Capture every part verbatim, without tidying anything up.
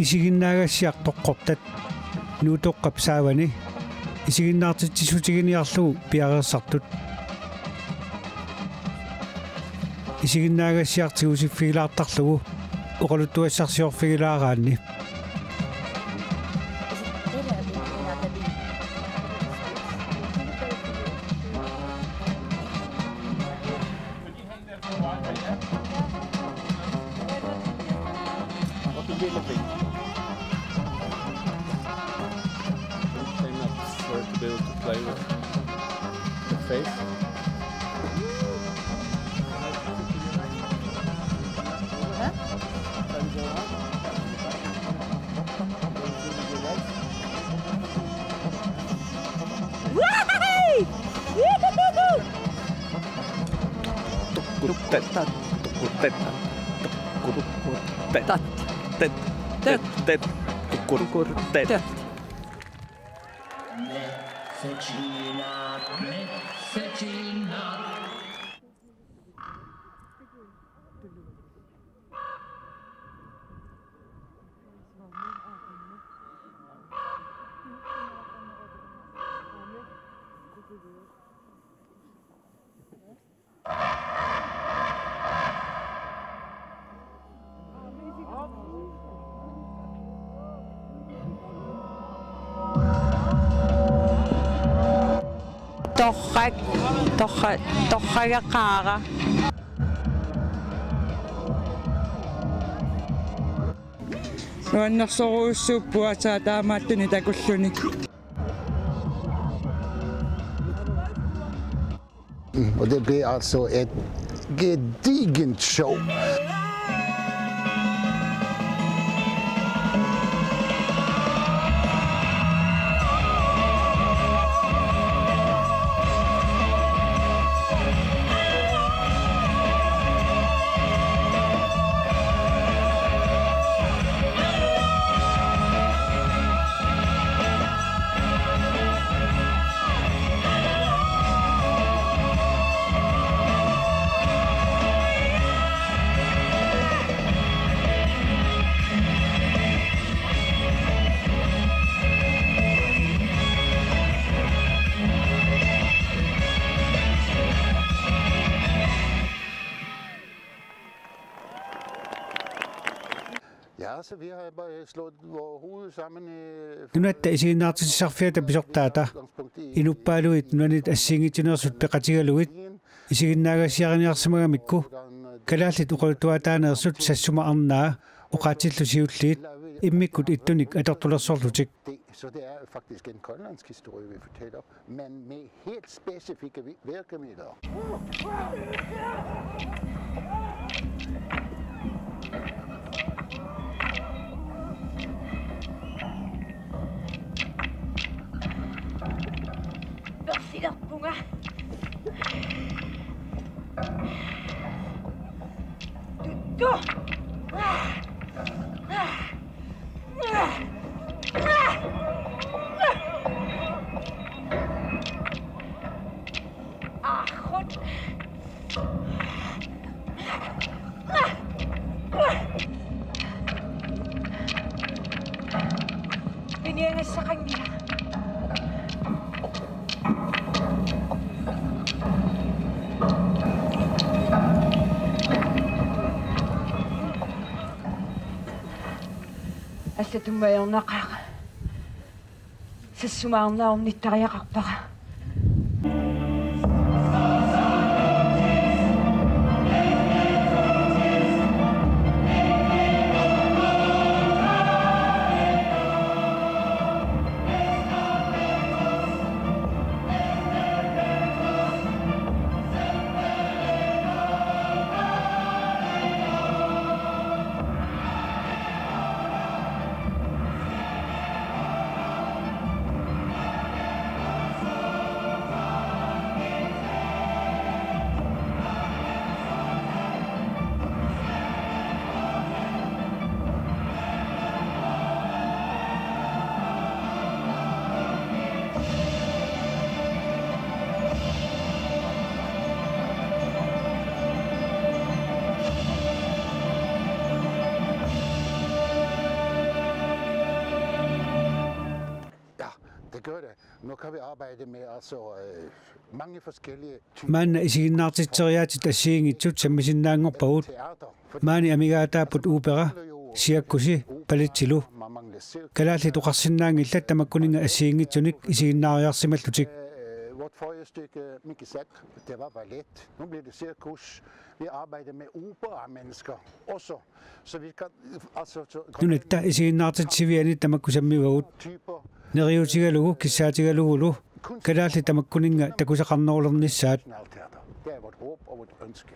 Isiginnaagassiaq toqqortat Nuutoqqap saavani isiginnaartitsissutiginiarlugu piareersartut. Isiginnaagassiaq tigusiffigilaartarlugu oqaluttuassarsiorfigilaaraanni. What will be the thing? Same as where to be able to play with the face. Huh? Woohoo! Woohoo! Tukkurutettat, tukkurutettat, tukkurutettat, tet, tet, tet, tukkurutettat. Torrak, torra-, torragaqaara. Nuannersorujussuupput aatsaat taamaattunik takulluni. Og det blev altså et gedigent show. Ja, så vi har bare slået vores hoved sammen i Nunatta isiginnaartitsisarfiata pisortaata inuppaaluit nunanit assigiinngitsuneersut peqatigalugit isiginnaagassiariniarsimagamikku kalaallit oqaluttuaataaneersut Sassuma Arnaa oqaatsillu siulliit immikkut ittunik atortulersorlutik. Det, så det er faktisk en grønlandsk historie, vi fortæller, men med helt specifikke vi-, virkemidler. Persilerpunga. Tuttu. Arrut. Piniagassaqanngilaq. Allatut ajornaqaaq. Sassuma Arnaa ornittariaqarpara. Det gør det. Nu kan vi arbejde med altså øh, mange forskellige typer. Maanna isiginnaartitseriaatsit assigiinngitsut sammisinnaanngorpagut. Teater. Maani amigaataapput opera, cirkusi, ballettilu. Kalaallit oqarsinnaanngillat tamakkuninnga assigiinngitsunik isiginnaariarsimallutik. Øh, vort forrige stykke, Mikisak, det var ballet. Nu bliver det cirkus. Vi arbejder med operamennesker også. Så vi kan, altså, så Nunatta isiginnaartitsiviani tamakku sammivagut. Typer. Neriuutigalugu kissaatigalugulu kalaallit tamakkuninnga takusaqarnerulernissaat. Nationalteater. Det er vort håb og vort ønske.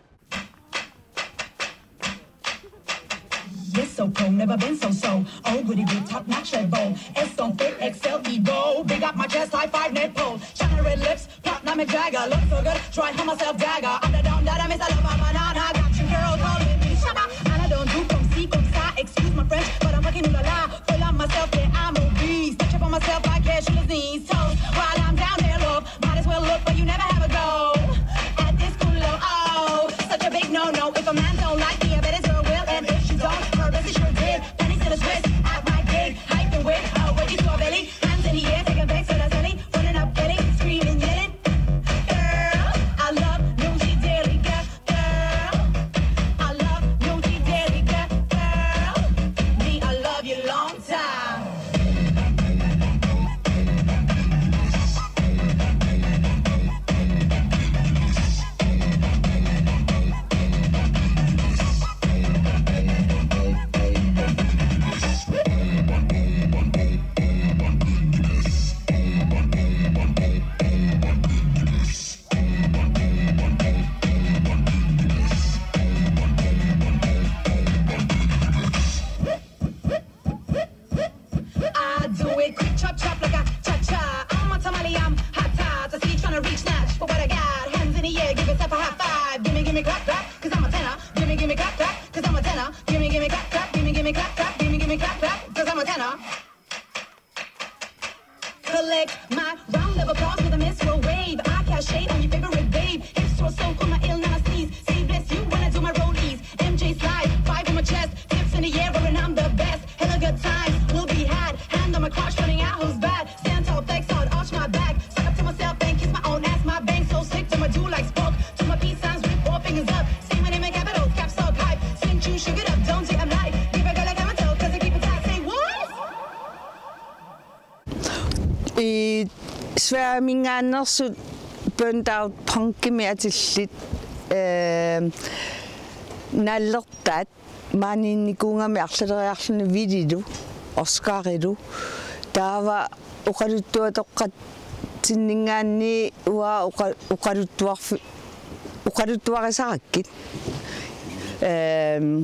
Yes, so cold, never been so so. Oh, goody good, top notch level. S on fit, X L E go. Big up my chest, high five, net pole. Shine red lips, pop, now me jagger. Look so good, try how myself dagger. I'm the down, that I miss, I love my banana. Got you girls calling me Shabba. And I don't do from C, from sa. Excuse my French, but I'm fucking ooh la la. Full on myself, yeah, I'm obese. Touch up on myself, I cash in the knees. Toes, while I'm down there, love. Might as well look, but you never have a go. At this cool low, oh, such a big no-no. If a man don't like me, I bet his girl will. And if she don't, her best is sure did. Pennies in a Swiss, at my gig, hyping with a Wendy's strawberry. Hands in the air, taking back to the city. Running up, belly, screaming, yelling. Girl, I love Newsy Daily, girl. Girl, I love Newsy Daily, girl. Girl, me, I love you long time. I do it quick, chop, chop, like a cha-cha. I'm a tamale, I'm hot, hot. I see you tryna reach, snatch for what I got. Hands in the air, give yourself a high five. Gimme, gimme, clap, clap, cause I'm a tenor. Gimme, gimme, clap, clap, cause I'm a tenor. Gimme, gimme, clap, clap, gimme, gimme, clap, clap, gimme, gimme, clap, clap, cause I'm a tenor. Collect my round of applause with a minstrel wave. I cast shade on your favorite babe. Hips twirl so cool, my ill, now I sneeze. Say bless you when I do my rollies. M J slide, five on my chest, hips in the air, roaring I'm the best. Hella good times, we'll be had. Hand on my crotch, running out, who's bad? Stand tall, flex hard, arch my back. Suck up to myself and kiss my own ass. My bang so slick, to my do like Spock. To my peace signs, rip all fingers up. Say my name in capitals, caps lock hype. Sing true, sugar it up, don't say I'm light. Give a girl a camel toe, cause I keep it tight. Say what? I Sverigemingaanneersut Burnt Out Punkimik atillit, eh, naallertaat maaniinnikuugami arlaleriarluni Vililu, Oscarilu. Taava oqaluttuatoqqatsinninngaanniit uanga oqa-, oqaluttuarfi-, oqaluttuarisarakkit. Ehm,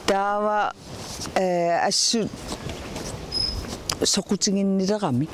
taava, eh, assut soqutiginnileramik.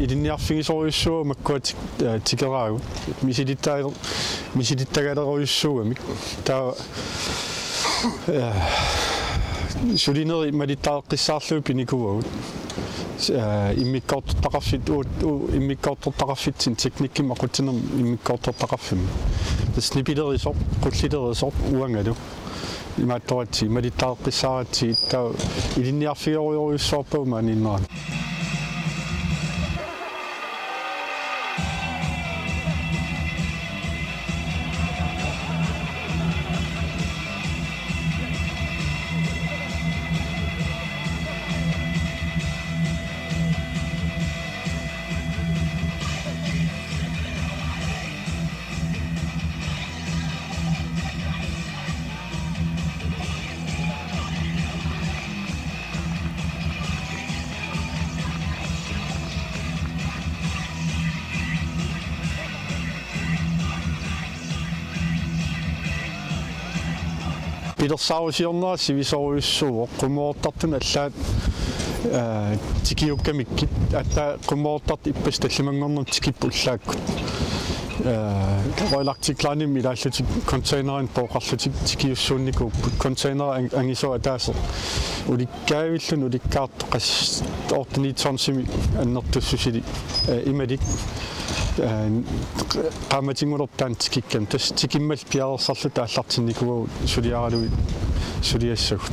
Ilinniarfigisorujussuuagut makkua tik-, eh, tikeraagut. Misilitta-, misilittagalerujussuugamik. Taava, eh, sulinerit malittarisassarlugit pinikuuagut. Eh, immikkoortortaqarfik-, u-, u-, immikkoortortaqarfitsinni teknikkimik aqutsinermik immikkoortortaqarfimmi. Tassa nipilerisoq, qullilerisoq, uangalu. Imaattoratsigit, malittarisassaratsigu, taava ilinniarfiorujussuarpagut maaniinnerani. Pilersaarusiornera sivisoorujussuuvoq, qummoortartut allaat, eh, tikiukkamikkit, aatsaat qummoortartut ippassaq tallimanngornermi tikipput ullaakkut. Eh, Royal Arctic Line-imi ilaallutik containerimik pooqarlutik tikiussuunnikuupput. Containeri ang-, angisooq ataaseq ulikkaavilluni ulikkaartoq qas-, otte-ni tonsimik annertussusilik, eh, imalik, eh, qaammatinngorlutik taanna tikikkami. Tassa tikimmallu piareersarluta aallartinnikuuagut suliaralugit suliassagut.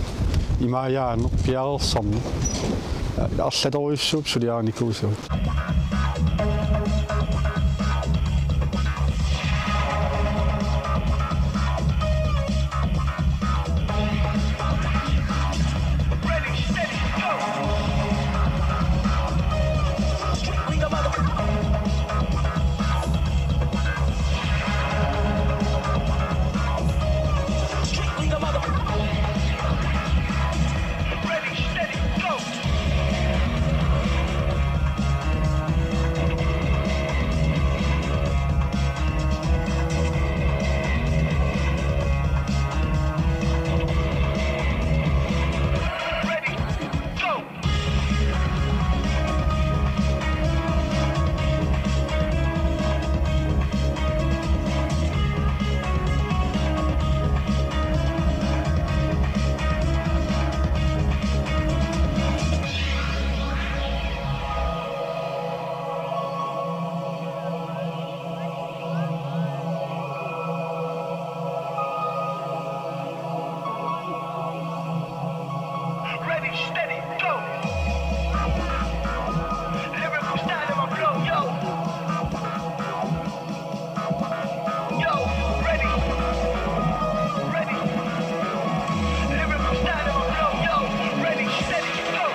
Imaajaaneq piareersarneq. Arlatorujussuupput suliarinikuusagut. Ready, steady, go. Lyrical style of my flow, yo. Yo, ready. Ready. Lyrical style of my flow, yo. Ready, steady, go.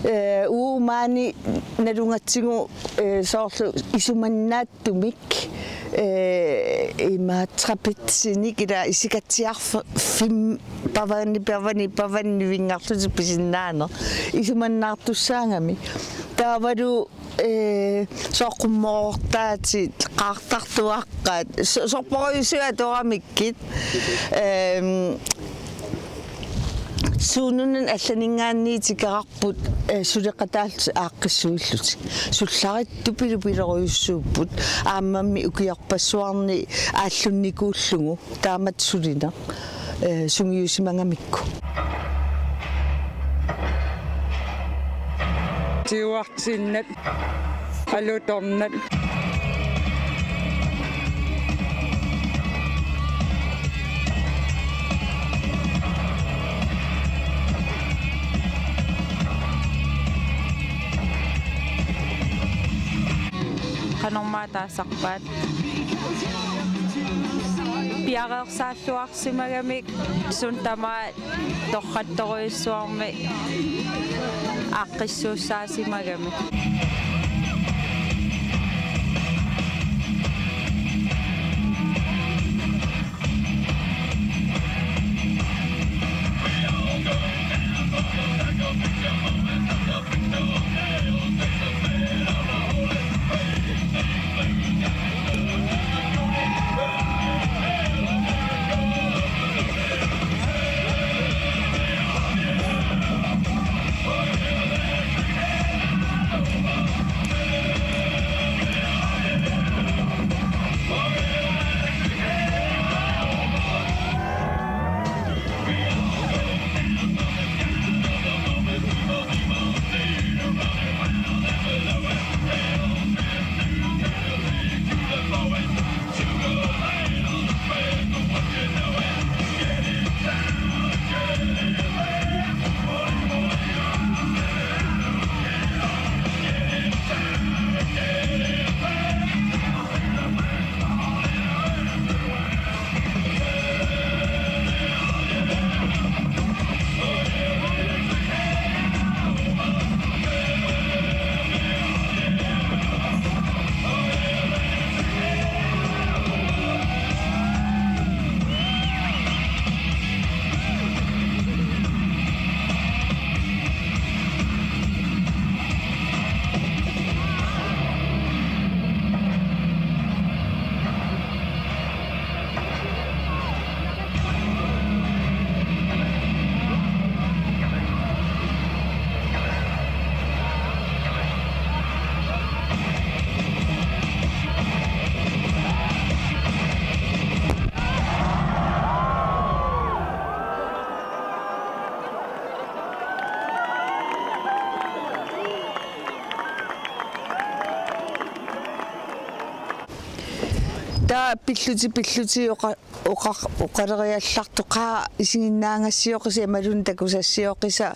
Eh, uagut maani nalugatsigu, eh, soorlu isumannaattumik, eh, ima trapezinik ila isikatsiarf-, fim-, pavani, pavani, pavani nivinngarlutik pisinnaaneq. Isumannaartussaagami. Taavalu, eh, soorlu qummoortaatit, qaartartuaqqat, so-, sorpassuit atoramikkit, ehm, suut nunani allaninngaanniit tikerarput, eh, suleqataallutik aaqqissuillutik. Sullarit tupilupilerujussuupput, aammami ukiorpassuarni aallunnikuullugu taamatut sulineq, eh, sungiusimagamikku. Siuartinnat, alutornat. Qanormaa taasarpaat? Piareersaalluarsimagamik suut tamaat torrattorujussuarmik aaqqissuussaasimagami. Taava pillutik, pillutik oqa-, oqa-, oqaleriallartoq qaa isiginnaagassiorisa imaluunniit takusassioqisa,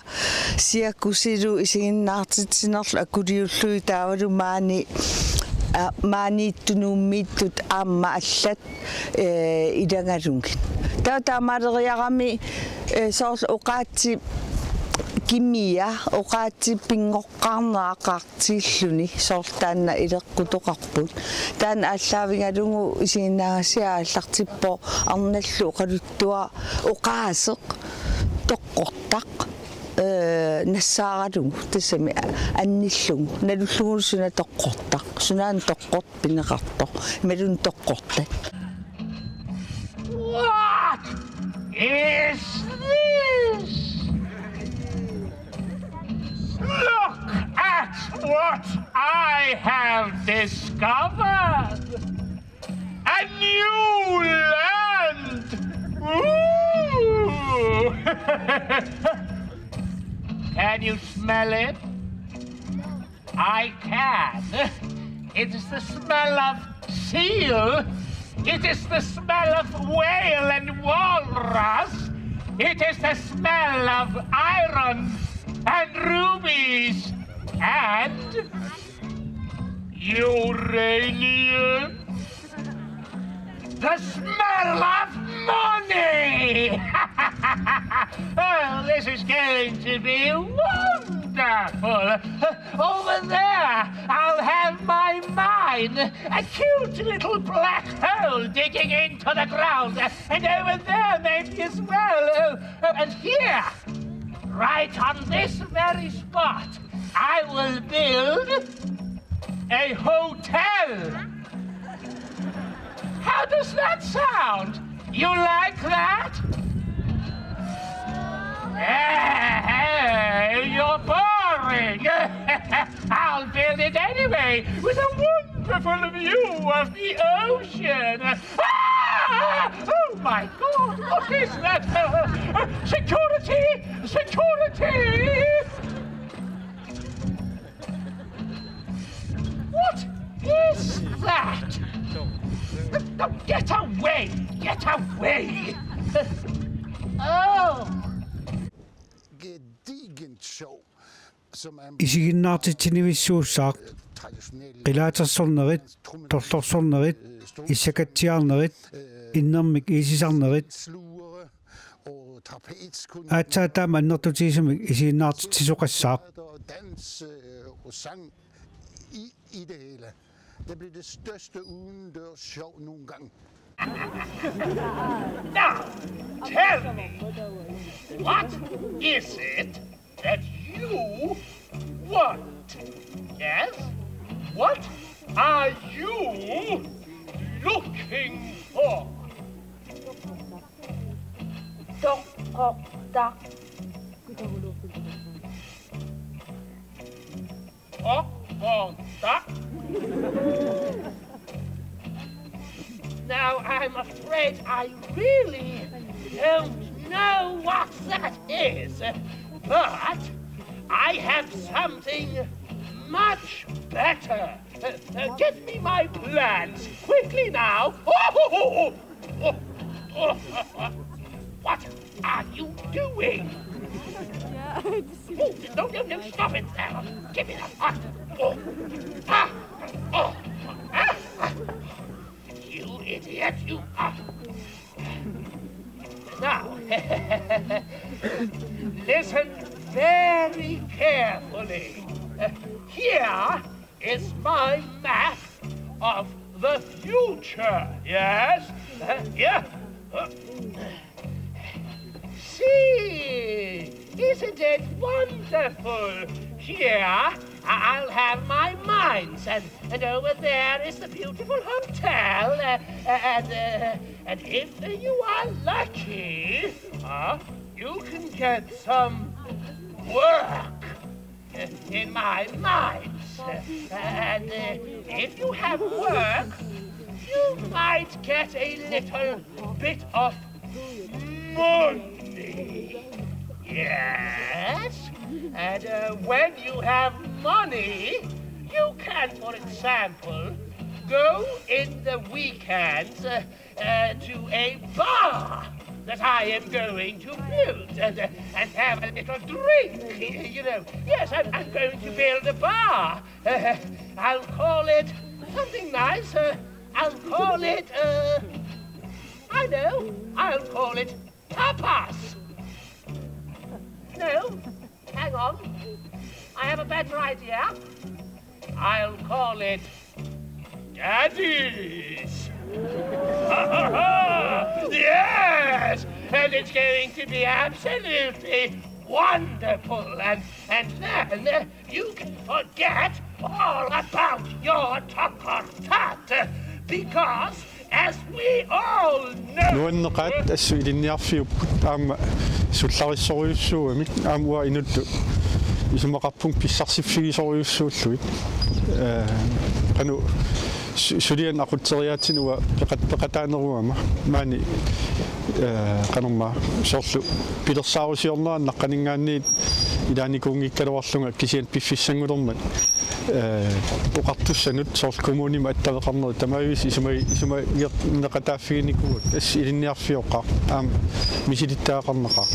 siakusilu isiginnaartitsinerlu akuliullugit taavalu maani, aa, maaniittut Nuummiittut aamma allat, ee, ilagalugit. Taava taamaaleriarami, ee, soorlu oqaatsip kimia, oqaatsip pinngoqqaarneq aqaatiilluni, soorlu taanna ileqqutoqarput. Taanna aallaavigalugu isiginnaagassiaq aallartippoq arnallu oqaluttuaq oqaaseq toqqortaq, ee, nassaaralugu, tassami annillugu, nalullugulu suna toqqortaq, sunaana toqqortoq pineqartoq, imaluunniit toqqortat. What is this? Look at what I have discovered! A new land! Ooh! Can you smell it? I can. It is the smell of seal. It is the smell of whale and walrus. It is the smell of iron and rubies and uranium. The smell of money! Oh, this is going to be wonderful. Over there, I'll have my mine. A cute little black hole digging into the ground. And over there, maybe as well. Oh, oh, and here, right on this very spot, I will build a hotel. How does that sound? You like that? Hey, you're boring. I'll build it anyway, with a wonderful view of the ocean. Ah! Oh my God, what is that? Uh, uh, security! Security! Get away! Get away! Oh! Gedigent sjov, som er Isiginnaartitsinivissuussaaq, traditionelle qilaatersornerit, torlorsornerit, issakatsiarnerit, innermik iisisarnerit, slure og trapezkunst. Aatsaat taama annertutigisumik isiginnaartitsisoqassaaq. Og dans, øh, og sang i, i det hele. Det blev det største udendørs sjov nogle gange. Now, tell me, what is it that you want? Yes? What are you looking for? Toqqortaq. Toqqortaq. Now, I'm afraid I really don't know what that is, but I have something much better. Uh, uh, give me my plans quickly now. Oh, oh, oh, oh. What are you doing? Oh, no, no, no, stop it, Sarah. Give me that. Oh. Ah. Oh. Ah. Ah. You idiot, you are. Now, listen very carefully. Uh, here is my map of the future, yes? Uh, yeah. Uh, see, isn't it wonderful? Here, I- I'll have my mines, and, and over there is the beautiful hotel, uh, uh, and, uh, and if you are lucky, uh, you can get some work in my mines. And, uh, if you have work, you might get a little bit of money. Yes. And, uh, when you have money, you can, for example, go in the weekends, uh, uh, to a bar that I am going to build and, uh, and have a little drink, you know. Yes, I'm, I'm going to build a bar. Uh, I'll call it something nice. Uh, I'll call it, uh, I know, I'll call it Tapas. No, hang on. I have a better idea. I'll call it Daddy's. Yes! And it's going to be absolutely wonderful. And, and then you can forget all about your Toqqortaq, because, as we all know, Nuanneqaat assut ilinniarfiupput aamma sullarissorujussuugamik aamma uanga inuttut isumaqarpunga pissarsiffigisorujussuullugit. Eh, qanoq su- suliani aqutseriaatsini uanga peqat- peqataaneruama maani, eh, qanormaa soorlu pilersaarusiornerani naqqaninngaanniit ilaanikuunngikkaluarlunga kisianni piffissanngulermat, eh, oqartussanut soorlu kommunimi attaveqarnerit tamaviisa isuma- isumagineqataaffiginikuuakka, assut ilinniarfioqaaq aamma misilittagaqarnaqaaq.